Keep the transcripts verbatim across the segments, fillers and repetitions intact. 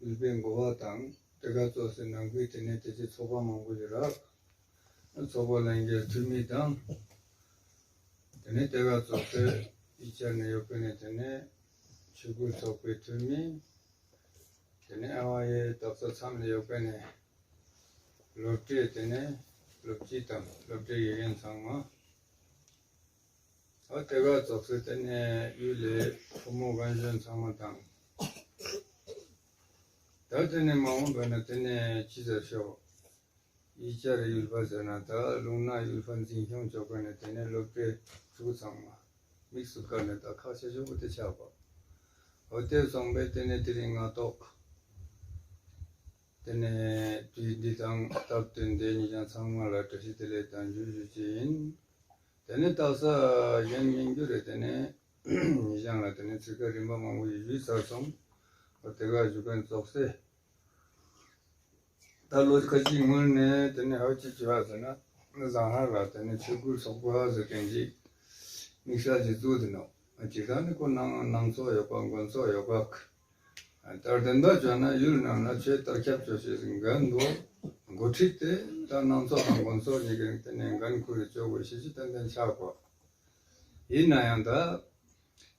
ཡུལ་པའི་འགོ་བ་དང་དེ་ག་ཚོགས་སའི་ནང་ཁུལ་དེ་ནས་དེ་ཚོ་ཚོགས་པ་མང་པོ་ཞིག་རག་ཚོགས་པ་ལྷན་རྒྱས་འཐུས་མི་དང་། དེ་ནས་དེ་ག་ཚོགས་སའི་ཡིག་ཆ་ནས་ཡོད་པའི་ནས་དེ་ནས་ཆོས་སྐུལ་ཚོགས་པའི་འཐུས་མི། དེ་ནས་ཨ་བ་ཡའི་དག་ས་མཚམས་ནས་ཡོད་པའི་ནས་སློབ་གྲྭའི་དེ་ནས་སློབ་སྤྱི་དང་སློབ་གྲྭའི་དགེ་རྒན་ཚང་མ། ཨ་དེ་ག་ཚོགས་སའི་དེ་ནས་ཡུལ་ལས་ཕོ་མོ་རྒན་གཞོན་ཚང་མ་དང་། ད་དེ་ནས་མ་འོངས་པ་ན་དེ་ནས་ཅི་ཟེར་ཤོག་ཡིག་ཆ་རེ་ཡུལ་པ་ཟེར་ན་ད་ལུང་ན་ཡུལ་པ་འཛིན་སྐྱོང་ཆོག་པ་ནས་དེ་ནས་སློབ་གྲྭའི་ཕྲུ་གུ་ཚང་མ་དམིགས་སུ་བཀར་ནས་ད་ཁག་ཆེ་ཤོས་པོ་དེ་ཆགས་པ། འོ་དེ་སོང་པས་དེ་ནས་དེ་རིང་སྔ་ཐོག་དེ་ནས་དུས་འདི་དང་སྟབས་བསྟུན་ཏེ་ཉེ་ཞང་ཚང་མ་ལ་བཀྲ་ཤིས་བདེ་ལེགས་དང་འཇུ་ཞུ་ཅི་ཡིན། དེ་ནས་རྟགས་གཞན་མིན་རྒྱུ་རེད། དེ་ནས་ཉེ་ཞང་ལ་དེ་ནས་ཚིག་ཁ་རིམ་པ་མང་པོ་ཞིག་ཞུས་ཚར་སོང་། འོ་དེ་ག་ཞུ་མཁན་ཚོགས་སེ། ད་ལོ་ཁ་ཅིག་སྔོན་ནས་དེ་ནས་ཧ་ཅི་བྱས་པ་ཟེར་ན་བཟང་ཧ་ལ་དེ་ནས་ཆོས་སྐུལ་ཚོགས་པ་ཟེར་མཁན་ཅིག་དམིགས་བསལ་གྱི་བཙུགས་ཏེ་ནོ། སྤྱིར་བཏང་ནི་ཁོ་ནང་ནང་ཚོགས་ཡོད་པ་དགོན་ཚོགས་ཡོད་པ། ད་བདེན་པ་བྱས་ན་ཡུལ་ནང་ན་ཆོས་དར་ཁྱབ་ཆོག་ཤེས་ཟིན་འགན་འདུག་འགོ་ཁྲིད་དེ་ད་ནང་ཚོགས་དང་དགོན་ཚོགས་གཉིས་ཀྱི་དེ་ནས་འགན་ཁུར་ཆོག་དགོས་ཤེས་ཀྱི་ཏན་ཏན་ཆགས་དགོས། ཡིན་ན་ཡང་ད།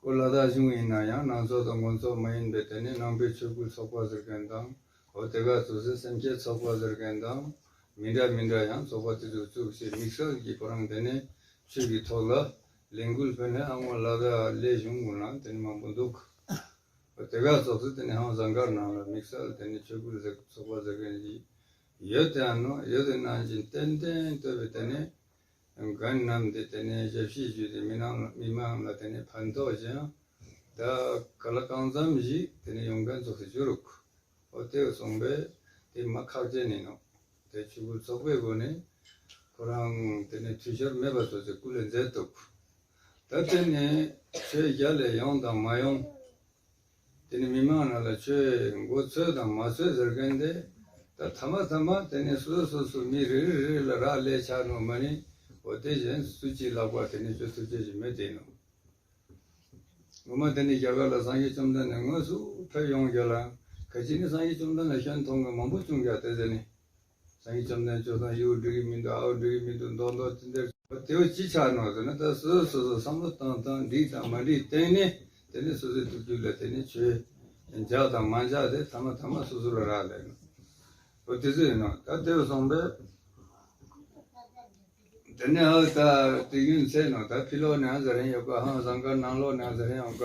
ཁོ་ལ་དྭགས་གཞུང་ཡིན་ན་ཡང་ནང་ཚོགས་དང་དགོན་ཚོགས་མ་ཡིན་པའི་དེ་ནས་ནང་པའི་ཆོས་སྐུལ་ཚོགས་པ་ཟེར་མཁན་དང་། འོ་དེ་ག་ཚོགས་སེ་སེམས་བསྐྱེད་ཚོགས་པ་ཟེར་མཁན་དང་། མི་འདྲ་མི་འདྲ་ཡང་ཚོགས་པ་དེ་ཚོ་བཙུགས་ཤིང་དམིགས་བསལ་གྱིས་ཁོ་རང་དེ་ནས་ཆོས་ཀྱི་ཐོག་ལ་ལས་འགུལ་སྤེལ་ནས་ཨ་ངོ་ལ་དྭགས་ལས་གཞུང་ཀུན་ལ་དེ་ནས་མང་པོ་འདུག་འོ་དེ་ག་ཚོགས་སེ་དེ་ནས་ཧང་ཟངས་དཀར་ནང་ལ་དམིགས་བསལ་དེ་ནས་ཆོས་སྐུལ་ཚོགས་པ་ཟེར་མཁན་ཞིག་ཡོད་དེ་ཨ་ནོ་ཡོད་དེ་ནང་བཞིན་ཏན་ཏན་བསྟོད་པའི་དེ་ནས། འགན་བསྣམས་ཏེ་དེ་ནས་ཞབས་ཕྱི་ཞུས་ཏེ་མི་ནང་མི་མང་ལ་དེ་ནས་ཕན་ཐོགས་ཤིང་། ད་ག་ལ་གང་འཚམ་ཞིག་དེ་ནས་ཡོང་མཁན་ཚོགས་སུ་གྱུར་རུག་འོ་དེ་གསུངས་པས་དེ་མ་ཁག་ཅན་ཡིན་ནོ། དེ་ཆོས་སྐུལ་ཚོགས་པའི་སྒོ་ནས་ཁོ་རང་དེ་ནས་འཐུས་ཤོར་མེད་པ་བཟོ་ཚེ་སྐུ་ལས་མཛད་ཐུབ། ད་དེ་ནས་ཆོས་རྒྱ་ལས་ཡོང་དང་མ་ཡོང་། དེ་ནི་མི་མང་ནང་ལ་ཆོས་མགོ་ཚོས་དང་མ་ཚོས་ཟེར་མཁན་དེ། ད་ཐ་མ་ཐ་མ་དེ་ནི་སོ་སོ་སོ་སོ་མི་རེ་རེ་རེ་ལ་རག་ལས་ཆགས་ནོ་མ་ནི། འོ་དེ་གཞན་སུ་གཅིག་ལག་པ་དེ་ནི་ཆོས་ཐུབ་ཅེས་ཞིག་མེད་དེ་ནོ། ངོ་མ་དེ་ནི་རྒྱ་གར་ལ་སངས་རྒྱས་བཅོམ་ལྡན་འདས་དངོས་སུ་ཕེབས་ཡོང་རྒྱུ་ལ། ཁ་ཅིག་ནི་སངས་རྒྱས་བཅོམ་ལྡན་འདས་ལ་སྐྱོན་མཐོང་མཁན་མང་པོ་བྱུང་རྒྱུ་དེ་ཟེར་ནི། སངས་རྒྱས་བཅོམ་ལྡན་འདས་ཆོས་དང་ཡུལ་འགྲིག་གི་མི་འདུག་ཨའོ་འགྲིག་གི་མི་འདུག་མདོག་མདོག་དེ་འདྲ། དེ་བ་ཅི་ཆགས་ནོ་ཟེར་ན་ད་སོ་སོ་སོ་སོ་བསམ་བློ་བཏང་སྟངས་འགྲིག་དང་མ་འགྲིག་བསྟན་ནས་དེ་ནས་སོ་སོའི་ཐུགས་རྒྱུད་ལ་དེ་ནས་ཆོས་འཇགས་དང་མ་འཇགས་དེ་ཐ་མ་ཐ་མ་སོ་སོ་ལ་རག་ལས་ནོ། འོ་དེ་ཚོ་ཡིན་ནོ། ད་དེ་བ་སོང་པས་དེ་ནས་ཨ་ད་དུས་རྒྱུན་ཚེ་ནོ། ད་ཕྱི་ལོགས་ནས་ཨ་ཟེར་ཡང་ཡོད་ཀ་ཧང་ཟངས་དཀར་ནང་ལོགས་ནས་ཨ་ཟེར་ཡང་ཡོད་ཀ་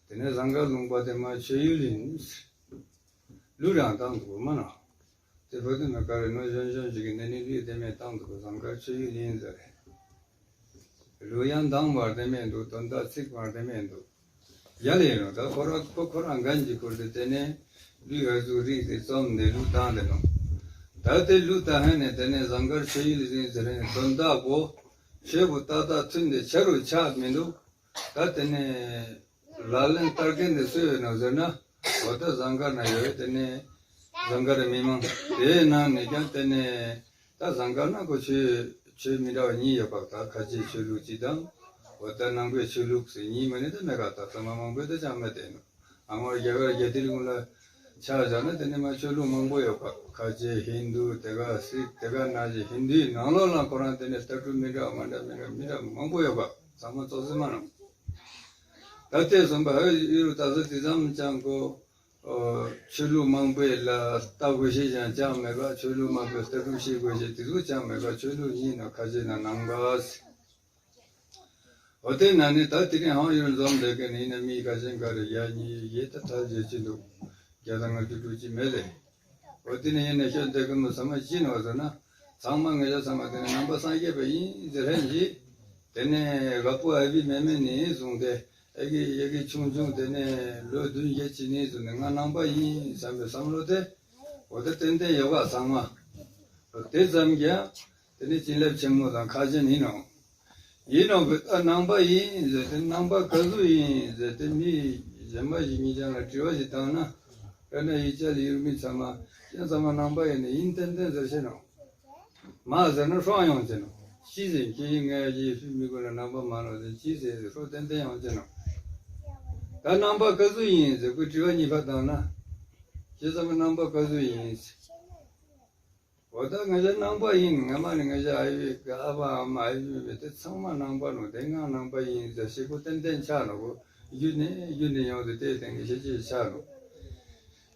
དེ་ནས་ཟངས་དཀར་ལུང་པ་དེ་མ་ཆོས་ཡུལ་ཡིན། ལུས་རང་བཏང་འདུག་མ་ན། དེ་བོད་དུ་མི་དཀར་རེ་ནོ་གཞོན་གཞོན་ཞིག་གི་ནས་ནི་ལུས་དེ་མེད་བཏང་འདུག་ཟངས་དཀར་ཆོས་ཡུལ་ཡིན་ཟེར། ལུས་ཡང་དང་བར་དེ་མེད་འདུག་དོན་དག་ཚིག་བར་དེ་མེད་འདུག་ཡ་ལས་ནོ། ད་ཁོ་ར་ཁོ་ཁོ་རང་འགན་གྱི་ཁུར་དེ་དེ་ནས་ལུས་ཨ་ཟུག་རིགས་དེ་བཙོམ་ནས་ལུས་བཏང་དེ་ནོ། ད་དེ་ལུས་བཏང་ཧན་ནས་དེ་ནས་ཟངས་དཀར་ཆོས་ཡུལ་ཡིན་ཟེར་ནས་དོན་དག་པོ་ཆོས་པོ་ཏག་ཏག་མཐུན་ཏེ་ཆ་རུ་ཆགས་མི་འདུག་ད་དེ་ནས་ལག་ལེན་བསྟར་མཁན་དེ་སུ་ཡོད་ནོ་ཟེར་ན། འོ་ད་ཟངས་དཀར་ན་ཡོད། དེ་ནས་ཟངས་དཀར་མི་མང་དེའི་ནང་ནས་ཀྱང་དེ་ནས་ད་ཟངས་དཀར་ན་ཁོ་ཆོས་ཆོས་མི་འདྲ་བ་གཉིས་ཡོད་པ། ད་ཁ་ཆེའི་ཆོས་ལུགས་གཅིག་དང་། འོ་ད་ནང་པའི་ཆོས་ལུགས་ཟེར་གཉིས་མ་ནི་ད་མེད་ག་ད་ཚང་མ་མང་པོས་ད་ཅང་མེད་དེ་ནོ། ཨ་མ་རྒྱ་གར་རྒྱ་ཏིལ་ཀུན་ལ་ཆ་བཞག་ན་དེ་ནས་མ་ཆོས་ལུགས་མང་པོ་ཡོད་པ། ཁ་ཆེ་ཧིན་དུ་དེ་ག་སིག་དེ་ག་ན་ཅི་ཧིན་དུའི་ནང་ལོགས་ལ་ཁོ་རང་དེ་ནས་ལྟ་གྲུབ་མི་འདྲ་བ་མ་འདྲ་མི་འདྲ་མི་འདྲ་མང་པོ་ཡོད་པ། ཚང་མ་ཙོག་ཟིན་མ་རང་། ད་ལྟའི་བཟུང་པ་ཧ་ཡུ་རུ་ད་ས་དེ་ཙམ་ཅང་གོ། ཆོས་ལུགས་མང་པོའི་ལ་ལྟ་དགོས་ཤེས་ཀྱང་ཅང་མེད་པ། ཆོས་ལུགས་མང་པོའི་ལྟ་གྲུབ་ཤེས་དགོས་ཤེས་དེ་ཚོ་ཅང་མེད་པ། ཆོས་ལུགས་གཉིས་ནང་ཁ་ཆེ་ན་ནང་པ། འོ་དེ་ན་ནི་ད་དེ་རིང་ཧང་ཡོད་འཛོམས་བསྡད་མཁན་ཡིན་ན་མི་ཁ་ཤས་འགའ་རེ་ཡ་གཉིས་ཡེ་ད་ཐལ་བྱེད་ཀྱི་འདུག་བརྒྱ་དང་ལྔ་བཅུ་དྲུག་ཅུ་མེད་ལེ། འོ་དེ་ནི་ཡིན་ན་ཤོད་བསྡད་མཁན་མོ་ཚང་མ་ཅི་ནོ་ཟེར་ན། ཚང་མ་ངེད་ཅག་ཚང་མ་དེ་ནི་ནང་པ་སངས་རྒྱས་པ་ཡིན་ཟེར་ཧན་གྱིས། དེ་ནས་རྒད་པོ་ཨ་བི་མེ་མེ་ནས་བཟུང་སྟེ་ཨ་གི་ཡ་གི་ཆུང་ཆུང་དེ་ནས་ལོ་བདུན་བརྒྱད་ཅིག་ནས་བཟུང་ནས་ང་ནང་པ་ཡིན་བསམ་པའི་བསམ་བློ་དེ། འོ་དེ་ཏན་ཏན་ཡོད་པ་ཚང་མ། འོ་དེ་ཙམ་གྱིས། དེ་ནི་བྱིན་རླབས་ཆེན་མོ་དང་ཁ་ཆེན་ཡིན་ནོ། ཡིན་ནོ་བས་ད་ནང་པ་ཡིན་ཟེར་ཏེ་ནང་པ་ག་ཟུག་ཡིན་ཟེར་ཏེ་མི་གཞན་པ་ཞིག་ཉིད་ཀྱང་ལ་དྲི་བ་ཞིག་བཏང་ན། དཔེར་ན་ཡིག་ཆ་ལ་ཡུལ་མི་ཚང་མ་ཁྱེད་ཚང་མ་ནང་པ་ཡིན་ནི་ཡིན་ཏན་ཏན་ཟེར་ཤེས་ནོ། མ་ཟེར་ན་ཧྲོ་ཡོང་ཅེ་ནོ། ཅི་ཟེར་ཁྱེད་ཡིན་ངའི་ཡིད་ཕུད་མི་དགོས་ན་ནང་པ་མ་ནོ་ཟེར་ཅི་ཟེར་ཧྲོ་ཏན་ཏན་ཡོང་ཅེ་ནོ། ད་ནང་པ་ག་ཟུག་ཡིན་ཟེར་ཁོས་དྲི་བ་གཉིས་པ་བཏང་ན། ཁྱེད་ཚང་མ་ནང་པ་ག་ཚོད་ཡིན། འོ་ད་ང་ཅག་ནང་པ་ཡིན། སྔ་མ་ནས་ང་ཅག་ཨ་ཡོད་ཨ་ཕ་ཨ་མ་ཨ་ཡོད་མེད་དེ་ཚང་མ་ནང་པ་ནོ། དེ་ང་ནང་པ་ཡིན་ཟེར་ཞེ་པོ་ཏན་ཏན་ཆགས་ནོ་གོ། རྒྱུད་ནས་རྒྱུད་ནས་ཡོང་དུས་དེ་སྟེང་གི་ཤེས་བྱེད་ཆགས་ནོ།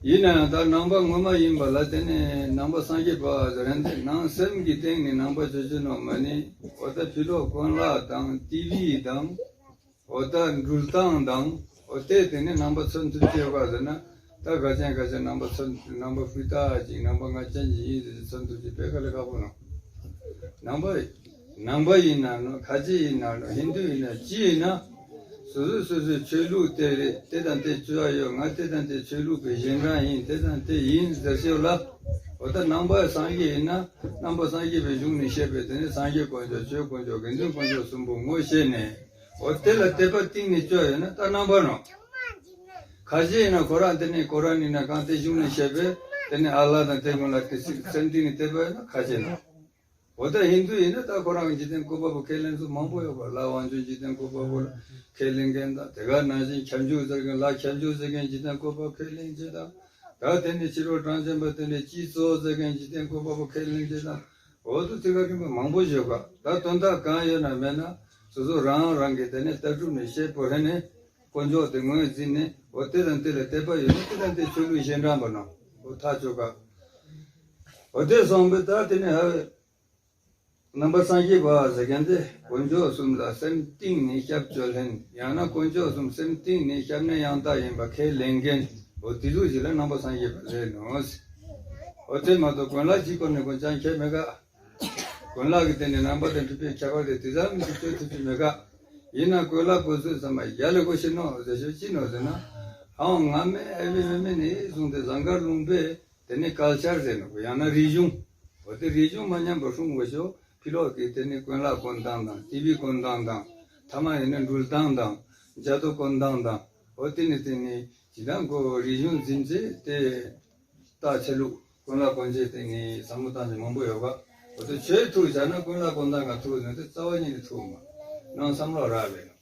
ཡིན་ན་ཡང་ད་ནང་པ་ངོ་མ་ཡིན་པ་ལ་དེ་ནས་ནང་པ་སངས་རྒྱས་པ་ཟེར་ཡང་དེ་ནང་སེམས་ཀྱི་སྟེང་ནས་ནང་པ་ཆོས་ཅན་ནོ་མ་ནི། འོ་ད་ཕྱི་ལོགས་གོན་ལག་དང་ཏི་ཝི་དང་། འོ་ད་འགྲུལ་སྟངས་དང་། འོ་དེ་དེ་ནས་ནང་པ་མཚོན་ཐུབ་ཀྱི་ཡོད་ག་ཟེར་ན། ད་ག་ཅན་ག་ཅན་ནང་པ་མཚོན། ནང་པ་སྤུས་དག་ཅིག་ནང་པ་ང་ཅན་ཅིག་ཡིན་ཟེར་མཚོན་ཐུབ་ཀྱི་དཔེ་དཀའ་ལས་ཁག་པོ་ནོ། ནང་པ་ནང་པ་ཡིན་ན་ནོ། ཁ་ཆེ་ཡིན་ན་ནོ། ཧིན་དུ་ཡིན་ན་ཅི་ཡིན་ན། སོ་སོ་སོ་སོའི་ཆོས་ལུགས་དེ་རེད། དེ་དང་དེ་ཆོས་ཡོད། ང་དེ་དང་དེ་ཆོས་ལུགས་པའི་གཞན་དྲང་ཡིན། དེ་དང་དེ་ཡིན་ཟེར་ཞེས་ལ། འོ་ད་ནང་པ་སངས་རྒྱས་ཡིན་ན་ནང་པ་སངས་རྒྱས་པའི་གཞུང་ནས་བཤད་པའི་དེ་ནི་སངས་རྒྱས་དཀོན་མཆོག་ཆོས་དཀོན་མཆོག་དགེ་འདུན་དཀོན་མཆོག་གསུམ་པོ་ངོ་ཤེས་ནས། འོ་དེ་ལ་དད་པ་གཏིང་ནས་བཅོལ་ཡོད་ན་ད་ནང་པ་ནོ། ཁ་ཆེ་ཡིན་ན་ཁོ་རང་དེ་ནས་ཁོ་རང་ནི་ན་གང་དེ་གཞུང་ནས་བཤད་པའི་དེ་ནི་ཨ་ལ་དང་དེ་ཀུན་ལ་དེ་སེམས་གཏིང་ནས་དད་པ་ཡོད་ན་ཁ་ཆེ་ནོ། འོ་ད་ཧིན་དུ་ཡིན་ན་ད་ཁོ་རང་འཇིག་རྟེན་བཀོད་པ་པོ་ཁས་ལེན་ཚུལ་མང་པོ་ཡོད་པ། ལྷ་དབང་ཕྱུག་འཇིག་རྟེན་བཀོད་པ་པོ་ལ་ཁས་ལེན་མཁན་དང་། དེ་ག་ནང་བཞིན་ཁྱབ་འཇུག་ཟེར་མཁན། ལྷ་ཁྱབ་འཇུག་ཟེར་མཁན་འཇིག་རྟེན་བཀོད་པ་ཁས་ལེན་བྱེད་དང་། ད་དེ་ནས་ཕྱི་རོལ་གྲངས་ཅན་པ་དེ་ནས་སྤྱི་གཙོ་ཟེར་མཁན་འཇིག་རྟེན་བཀོད་པ་པོ་ཁས་ལེན་བྱེད་དང་། འོ་ད་དེ་ག་རིམ་པ་མང་པོ་ཡོད་ག། ད་དོན་དག་གང་ཡོད་ན་མེད་ན་སོ་སོ་རང་རང་གི་དེ་ནས་ལྟ་གྲུབ་ནས་བཤད་པོ་ཧེ་ནས་དཀོན་མཆོག་དེ་ངོས་འཛིན་ནས། འོ་དེ་དང་དེ་ལ་དད་པ་ཡོད་ན་དེ་དང་དེ་ཆོས་ལུགས་གཞན་དྲང་པ་ནོ། འོ་ཐག་ཆོད་ག། འོ་དེ་སོང་པས་ད་དེ་ནས་ཧ་ནང་པ་སངས་རྒྱས་པ་ཟེར་མཁན་དེ་དཀོན་མཆོག་གསུམ་ལ་སེམས་གཏིང་ནས་སྐྱབས་བཅོལ་ལེན། ཡང་ན་དཀོན་མཆོག་གསུམ་སེམས་གཏིང་ནས་སྐྱབས་གནས་ཡང་དག་ཡིན་པ་ཁས་ལེན་མཁན། འོ་དེ་ཚོ་ཞིག་ལ་ནང་པ་སངས་རྒྱས་པ་ཟེར་ནོ། འོ་དེ་མ་གཏོགས་གོན་ལག་གཅིག་པོ་ནས་གོན་ཅང་ཁྱད་མེད་ག། གོན་ལག་གི་སྟེང་ནས་ནང་པ་དང་འཁྲུལ་པའི་ཁྱད་པར་དེ་དེ་ཙམ་གྱིས་གཅོད་ཐུབ་ཀྱི་མེད་ག། ཡིན་ན་གོན་ལག་གོན་ཚུལ་ཙམ་པ་ཡ་ལས་གོ་ཤེས་ནོ་ཟེར་ཞོར་ཅི་ནོ་ཟེར་ན། ཨའོ་སྔ་མའི་ཨ་བི་མེ་མེ་ནས་བཟུང་སྟེ་ཟངས་དཀར་ལུང་པའི་དེ་ནས་ཀལ་ཆར་ཟེར་ནོ། ཡང་ན་རིག་གཞུང་། འོ་དེ་རིག་གཞུང་མ་ཉམས་པར་སྲུང་དགོས་ཤོག། ཕྱི་ལོགས་ཀྱི་དེ་ནས་གོན་ལག་གོན་སྟངས་དང་། ཏི་ཝི་གོན་སྟངས་དང་། ཐ་མ་ཡིན་ན་འགྲུལ་སྟངས་དང་། ལྗགས་རྡོ་གོན་སྟངས་དང་། འོ་དེ་ནས་དེ་ནས་ཇི་ལྟར་གོ་རིག་གཞུང་འཛིན་ཚེ་དེ་རྟ་ཆས་ལུགས་གོན་ལག་གོན་ཆས་དེ་ནས་བསམ་བློ་བཏང་ནས་མང་པོ་ཡོད་ག། འོ་དེ་ཆོས་ཐུག་བྱ་ན་གོན་ལག་གོན་སྟངས་ག་ཐུག་ཟེར་ན་དེ་རྩ་བ་ཉིད་ནས་ཐུག་མ་ནང་བསམ་བློ་རག་ལས།